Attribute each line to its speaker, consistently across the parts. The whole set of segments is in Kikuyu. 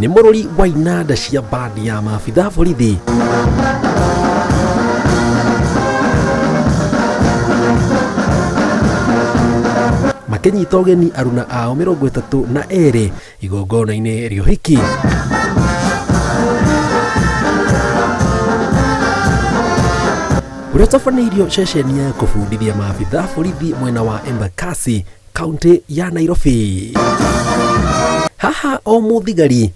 Speaker 1: Nĩ mũrũri wa inanda cia bandi ya maabitha borithi. Makĩnyita ũgeni aruna ao 32 igongona-inĩ rĩa ũhiki. Ũrĩa ũtabanĩirio ceceni ya kũbundithia maabitha borithi mwena wa Embakasi, kaunti ya Nairobi. Haha o mũthigari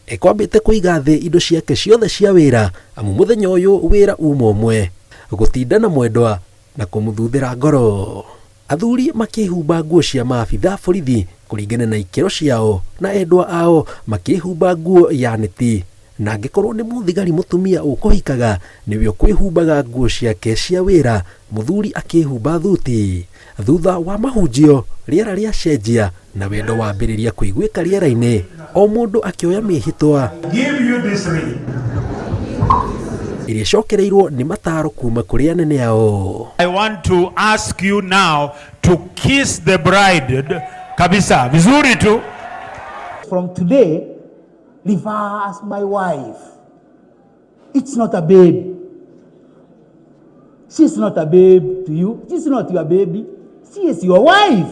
Speaker 1: ekwambĩte kũiga thĩ indo ciake ciothe cia wĩra amu mũthenya ũyũ wĩra uma ũmwe, gũtinda na mwendwa na kũmũthuthĩra ngoro. Athuri makĩhumba nguo cia maabitha borithi kũringana na ikĩro ciao na endwa ao makĩhumba nguo ya nĩti. Na angĩkorwo nĩ mũthigari mũtumia ũkũhikaga nĩwe ũkwĩhumbaga nguo ciake cia wĩra, mũthuri akĩhumba thuti. Thutha wa mahunjio, rĩera rĩacenjia na wendo wambĩrĩria kũiguĩka rĩera-inĩ, o mũndũ akĩoya mĩhĩtwa
Speaker 2: Give you this ring.
Speaker 1: Ĩrĩa ĩcokereirwo nĩ mataro kuma kũrĩ anene ao.
Speaker 2: I want to ask you now to kiss the bride kabisa vizuri tu.
Speaker 3: From today, refer as my wife. It's not a babe. She's not a babe to you. She's not your baby. She is your wife.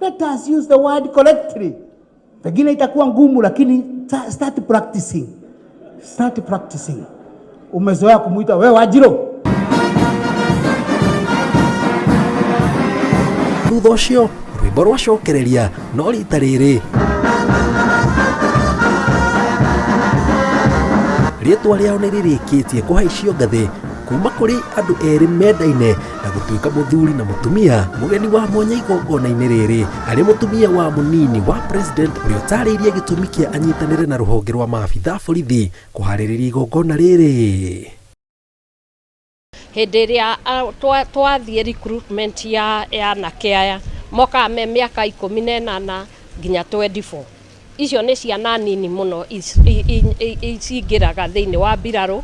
Speaker 3: Let us use the word correctly. Pengine itakuwa ngumu, lakini start practicing. Start practicing. Umezoea kumuita we Wanjiru.
Speaker 1: Thutha ũcio rwĩmbo rwacokereria, no rita rĩrĩ rĩtwa rĩao nĩ rĩrĩkĩtie kũhaicio ngathĩ kuma kũrĩ andũ erĩ mendaine na gũtuĩka mũthuri na mũtumia. Mũgeni wa mwanya igongona-inĩ rĩrĩ arĩ mũtumia wa mũnini wa president, ũrĩa ũtarĩirie gĩtũmi kĩa anyitanĩre na rũhonge rwa maabitha borithi kũharĩrĩria igongona rĩrĩ.
Speaker 4: Hĩndĩ ĩrĩa twathiĩ recruitment ya anake aya mokaga me mĩaka 18 nginya 24. Icio nĩ ciana nini mũno cingĩraga thĩinĩ wa mbirarũ,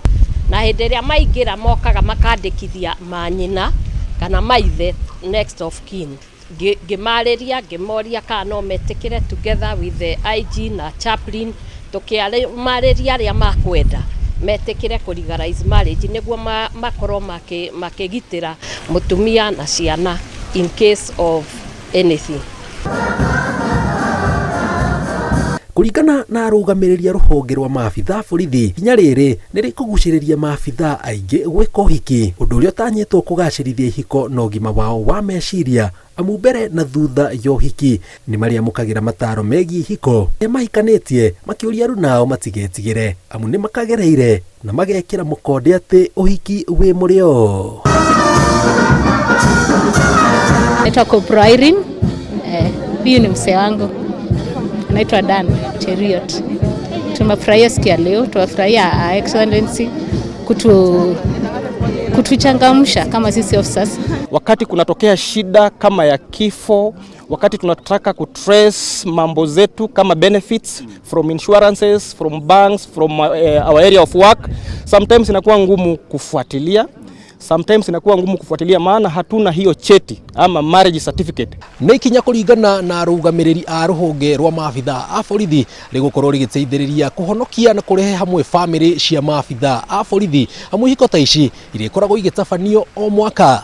Speaker 4: na hĩndĩ ĩrĩa maingĩra mokaga makandĩkithia manyina kana maithe, next of kin. Ngĩmarĩria, ngĩmoria kana no metĩkĩre, together with the IG na chaplain, tũkĩmarĩria arĩa makwenda metĩkĩre kũ legalize marriage nĩguo makorwo makĩgitĩra mũtumia na ciana in case of anything.
Speaker 1: Kũringana na arũgamĩrĩri a rũhonge rwa maabitha borithi, ikinya rĩrĩ nĩ rĩkũgucĩrĩria maabitha aingĩ gwĩka ũhiki, ũndũ ũrĩa ũtanyĩtwo kũgacĩrithia ihiko na ũgima wao wa meciria, amu mbere na thutha ya ũhiki nĩ marĩamũkagĩra mataro megiĩ ihiko. Arĩa mahikanĩtie makĩũria aruna ao matigetigĩre, amu nĩ makagereire na magekĩra mũkonde atĩ ũhiki wĩ mũrĩo.
Speaker 5: Naitwa Kopro Irene. Huyu ni mzee wangu anaitwa Dan Cheruiyot. Tumefurahia siku ya leo, tumefurahia Her Excellency kutuchangamsha kama sisi officers.
Speaker 6: Wakati kunatokea shida kama ya kifo, wakati tunataka kutrace mambo zetu kama benefits from insurances, from banks, from our area of work, sometimes inakuwa ngumu kufuatilia. Sometimes inakuwa ngumu kufuatilia maana hatuna hiyo cheti ama marriage certificate.
Speaker 1: Nĩ ikinya kũringana na arũgamĩrĩri a rũhonge rwa maabitha a borithi rĩgũkorwo rĩgĩteithĩrĩria kũhonokia na kũrehe hamwe bamĩrĩ cia maabitha a borithi, amu ihiko ta ici irĩkoragwo igĩtabanio o mwaka.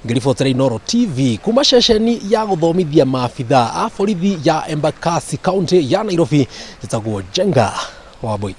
Speaker 1: Ngĩribotera Inooro TV kuma ceceni ya gũthomithia maabitha a borithi ya Embakasi, kaunti ya Nairobi, njĩtagwo Njenga Wambui.